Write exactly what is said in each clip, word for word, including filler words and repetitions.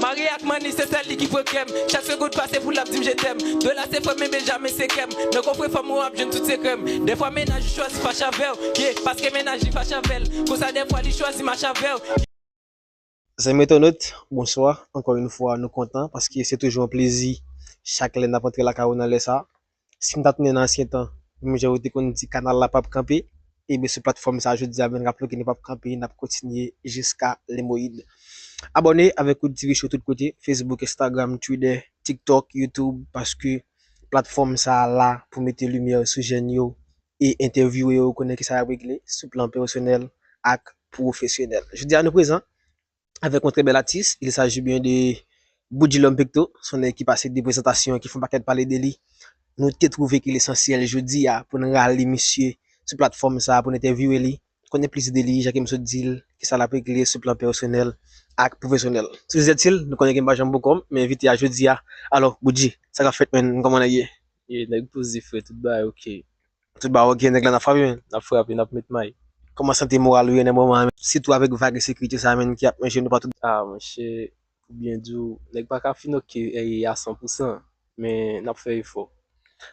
Mari ak Manny, se sèl li ki pran kè m. Chak segonn pase pou l ap di m je t'aime. Dola se frè m, men Benjamin se kè m. Nan kofre fanm ou ap jwenn tout sekrè m. Dèfwa mennaj ou chwazi fache avè w, yeah, paske mennaj li fache avè l. Konsa dèfwa li chwazi mache avè w. Zanmi entènot, bonswa. Ankò yon fwa, nou kontan paske se toujou yon plezi chak lè n ap antre lakay ou nan lè sa. Si n ta tounen nan ansyen tan, menm jan yo te konn di kanal la p ap kanpe, ebyen sou platfòm sa a jodi a, men n raple ke nou p ap kanpe, n ap kontinye jiska lemoyid. Abòne avèk Wood T V Show tout kote, Facebook, Instagram, Twitter, TikTok, YouTube, paske platfòm sa a la pou mete limyè sou jèn yo e entèvyouwe yo, konnen kisa y ap regle sou plan pèsonèl ak pwofesyonèl. Jodi a nou prezan avèk yon trè bèl atis, il s'agit bien de Boudji Lòm Pekto, se yon nèg ki pase de prezantasyon, ki fè yon pakèt pale de li. Nou te twouve ke l esansyèl jodi a pou n rale misye sou platfòm sa a pou n entèvyouwe li, konnen plis de li, jan ke m sot di l, kisa l ap regle sou plan pèsonèl ak pwofesyonèl. Sou Zètil, nou konnen ke m pa janm poko m, men envite a jodi a. Alò, Boudji, sa k ap fèt, menn? Kòman nèg ye? Ye, nèg poze, frè, tout bagay oke. Tout bagay oke, nèg la n ap frape, menn? N ap frape, n ap met may. Kòman sante moral ou ye nan moman an, menn? Sitou avèk vag ensekirite sa a, menn, ki ap menje nou patou. Ah, monchè, pou byen di w, nèg pa ka fin oke a san pousan, men n ap fè efò.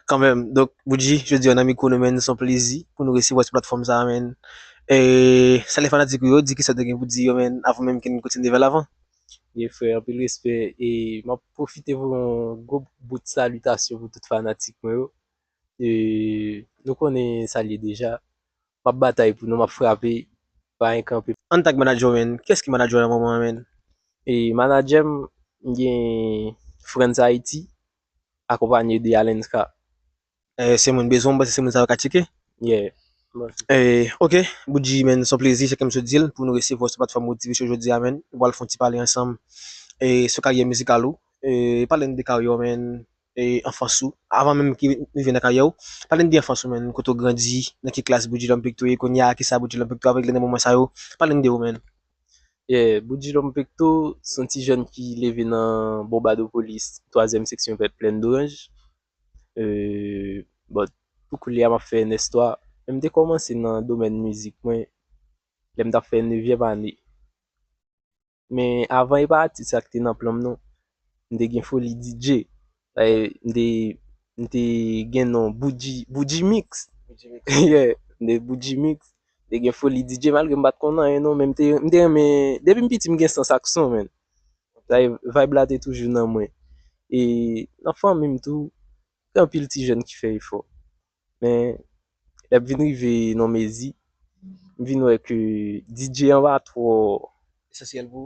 Kanmenm, donk, Boudji, jodi a nan mikwo nou, menn, se yon plezi pou nou resevwa w sou platfòm sa a, menn. E, salye fanatik ou yo, di kisa w te gen pou di yo, menn, avan menm ke n kontinye vè lavan. Ye, frè, anpil respè, e m ap pwofite voye yon gwo bout salitasyon pou tout fanatik mwen yo. E, nou konnen sa l ye deja. M ap batay pou nou, m ap frape, pa gen kanpe. Ann tag manadjè w, menn. Kiyès ki manadjè w nan moman an, menn? E manadjè m, m gen Friends Haiti, akonpanye de Alenska. E, si moun bezwen w, m panse se moun sa yo ka tcheke. Yeah. E, ok, Boudji, menn, se yon plezi, jan ke m sot di l, pou nou resevwa w sou platfòm Wood T V Show jodi a, menn. Nou pral fè yon ti pale ansanm e, sou karyè mizikal ou. E, pale n de karyè w, menn, e, anfans ou. Avan menm ke n rive nan karyè w, pale n de anfans ou, menn, kote w grandi, nan ki klas Boudji Lòm Pekto ye kounye a, kisa Boudji Lòm Pekto ap regle nan moman sa yo. Pale n de ou, menn. Yeah, Boudji Lòm Pekto, se yon ti jèn ki leve nan Bonbadopolis, twazyèm seksyon vèt, Plèn Doranj. E, but, pou koulye a, m ap fè N S twa. Men m te kòmanse nan domèn mizik mwen lè m t ap fè nevyèm ane. Men avan, e pa atis sa k te nan plan m non. M te gen foli D J. Like, m te, m te gen non Boudji, Boudji Mix. Yeah, m te Boudji Mix. M te gen foli D J malgre m pa t konn anyen non, men m te, m te renmen, depi m piti m gen sans ak son, menn. Like, vibe la te toujou nan mwen. E nan fanmi m tou, gen anpil ti jèn ki fè efò. Men, lè m vin rive nan mezi, m vin wè ke D J an pa twò,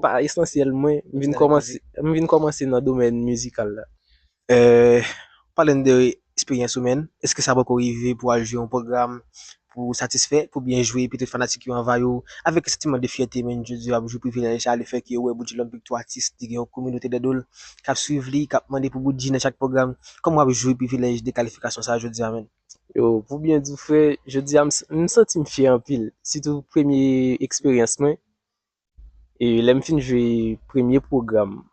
pa esansyèl mwen. M vin kòmanse, m vin kòmanse nan domèn mizikal la. E, pale n de esperyans ou, menn. Èske sa poko rive pou w al jwe yon pwogram pou satisfè, pou byen jwe, epi tout fanatik yo anvayi w avèk yon santiman de fyète, menn, jodi a w ap jwi privilèj sa, lefètke yo wè Boudji Lòm Pekto atis, li gen yon kominote dèyè do l k ap swiv li, k ap mande pou Boudji nan chak pwogram. Kòman w ap jwi privilèj de kalifikasyon sa a jodi a, menn? Yo, pou byen di w, frè, jodi a m, m santi m fyè anpil, sitou premye eksperyans mwen. E lè m fin jwe premye pwogram,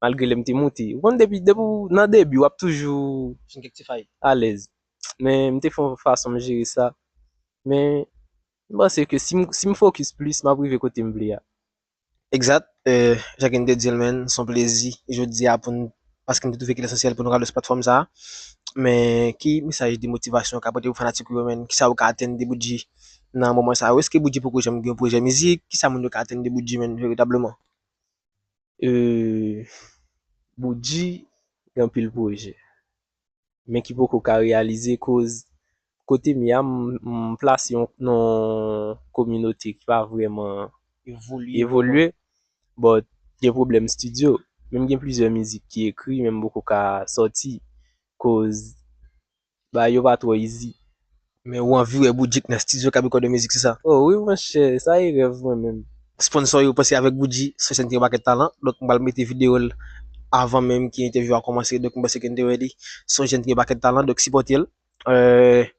malgre lè m te moute, ou konn depi, depi w nan debi, w ap toujou alèz. Men m te fè yon fason m jere sa. Men m panse ke si m, si m fokis plis, m ap rive kote m vle a. Egzat, e, jan ke n te di l, menn, se yon plezi jodi a pou n, paske n te twouve ke l esansyèl pou nou rale w sou platfòm sa a. Men ki mesaj de motivasyon w ka pote pou fanatik ou yo, menn? Kisa yo ka atann de Boudji nan moman sa yo? Èske Boudji poko janm gen yon pwojè mizik? Kisa moun yo ka atann de Boudji, menn, veritableman? E, Boudji gen anpil pwojè, men ki poko ka reyalize koz kote m ye a, m, m plase yon, nan yon kominote ki pa vrèman evolye, but gen pwoblèm estidyo. Men m gen plizyè mizik ki ekri, men m poko ka sòti, koz bagay yo pa twò easy. Men ou anvi wè Boudji k nan estidyo k ap rekòde mizik, se sa? Oh wi monchè, sa e rèv mwen menm. Sponsò yo panse avèk Boudji, se yon jèn ki gen yon pakèt talan, donk m pral mete videyo l avan menm ke entèvyou a kòmanse, donk m panse ke n te ready. Se yon jèn ki gen yon pakèt talan, donk sipòte l. E,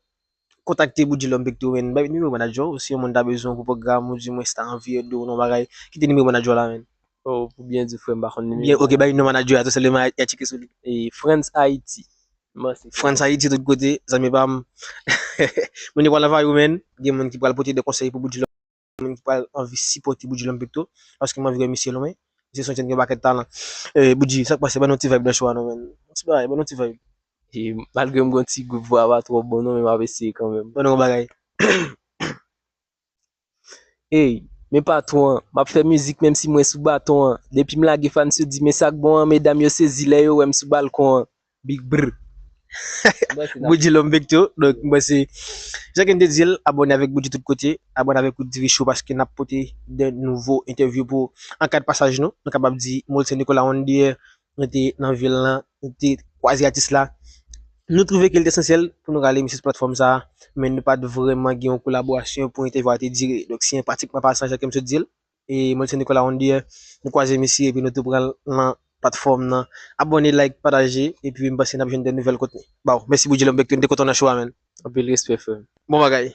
kontakte Boudji Lòm Pekto, menn, bay nimewo manadjè w, si yon moun ta bezwen w pou pwogram, oudimwens ta anvi ede w nan yon bagay, kite nimewo manadjè w la, menn. Oh, pou byen di w, frè, m pa konn nimewo. Ok, bay non manadjè a tou sèlman, y a tcheke sou li. E, Friends Haiti. Frans Ayiti tout kote, zanmi pa m. Moun yo pral anvayi w, menn. Gen moun ki pral pote de konsèy pou Boudji Lòm, moun ki pral anvi sipòte Boudji Lòm Pekto, paske m anvi wè misye lwen. Misye se yon tjenn gen pakèt talan. Eh, Boudji, sa k pase? Ban nou ti vibe nan show a non, man. Ti bagay, ban nou ti vibe. E malgre m gen yon ti gwoup, vwa pa twò bon non, men m ap eseye kanmenm. Ban nou yon bagay. Ey, men patwon an, m ap fè mizik menm si mwen sou baton an. Depi m lage fans yo di men sa k bon an, medam yo sezi lè yo wè m sou balkon an. Big brr. Boudji Lòm Vekto. Donk, mwen se, jan ke m te di l, abòne avèk Boudji tout kote, abòne avèk Wood T V Show paske n ap pote de nouvo entèvyou pou an kad pasaj nou. Nou kapab di Molson Nicolas Wonder, nou te nan vil lan, nou te kwaze atis la. Nou twouve ke l te esansyèl pou nou rale misye sou platfòm sa a, men nou pa t vrèman gen yon kolaborasyon pou entèvyou a te dire. Donk, se yon pratikman pa sa, jan ke m sot di l. E Molson Nicolas Wonder, nou kwaze misye epi nou tou pran l nan platfòm nan. Abòne, like, pataje, epi m panse n ap jwenn de nouvèl kontni. Baw, mèsi Boudji Lòm Vekto, n te kontan nan show a, man. Anpil respè, frè m. Bon bagay.